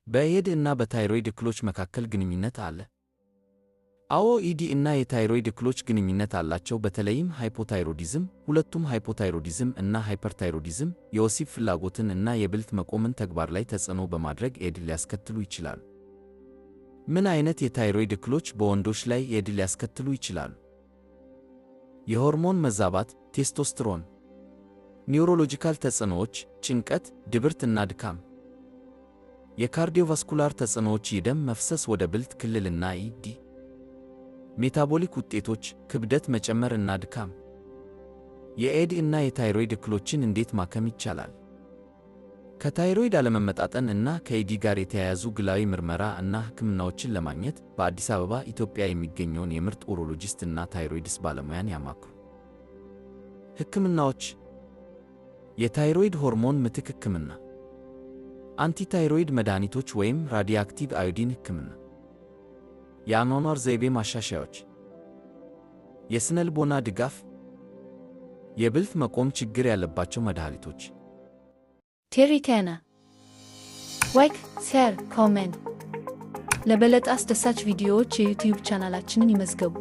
በ ED እና በታይሮይድ እክሎች መካከል ግንኙነት አለ? አዎ፣ ED እና የታይሮይድ እክሎች ግንኙነት አላቸው፣ በተለይም hypothyroidism። ሁለቱም hypothyroidism እና hyperthyroidism የወሲብ ፍላጎትን እና የብልት መቆምን ተግባር ላይ ተጽዕኖ በማድረግ ED ሊያስከትሉ ይችላሉ። ምን አይነት የታይሮይድ እክሎች በወንዶች ላይ ED ሊያስከትሉ ይችላሉ? የሆርሞን መዛባት፣ ቴስቶስትሮን፣ neurological ተጽዕኖዎች፣ ጭንቀት፣ ድብርት እና ድካም፣ የ cardiovascular ተጽዕኖዎች፣ የደም መፍሰስ ወደ ብልት ክልል እና ED፣ metabolic ውጤቶች፣ ክብደት መጨመር እና ድካም። የ ED እና የታይሮይድ እክሎችን እንዴት ማከም ይቻላል? ከታይሮይድ አለመመጣጠን እና ከ ED ጋር የተያያዙ ግላዊ ምርመራ እና ሕክምናዎችን ለማግኘት በአዲስ አበባ፣ ኢትዮጵያ የሚገኘውን የምርጥ urologist እና thyroids ባለሙያን ያማክሩ። ሕክምናዎች፦ የታይሮይድ ሆርሞን ምትክ ሕክምና፣ antithyroid መድኃኒቶች ወይም radioactive iodine ሕክምና፣ የአኗኗር ዘይቤ ማሻሻያዎች፣ የስነልቦና ድጋፍ፣ የብልት መቆም ችግር ያለባቸው መድኃኒቶች። ቴሪቴና like፣ share፣ comment። ለበለጠ አስደሳች ቪዲዮዎች የ YouTube ቻናላችንን ይመዝገቡ።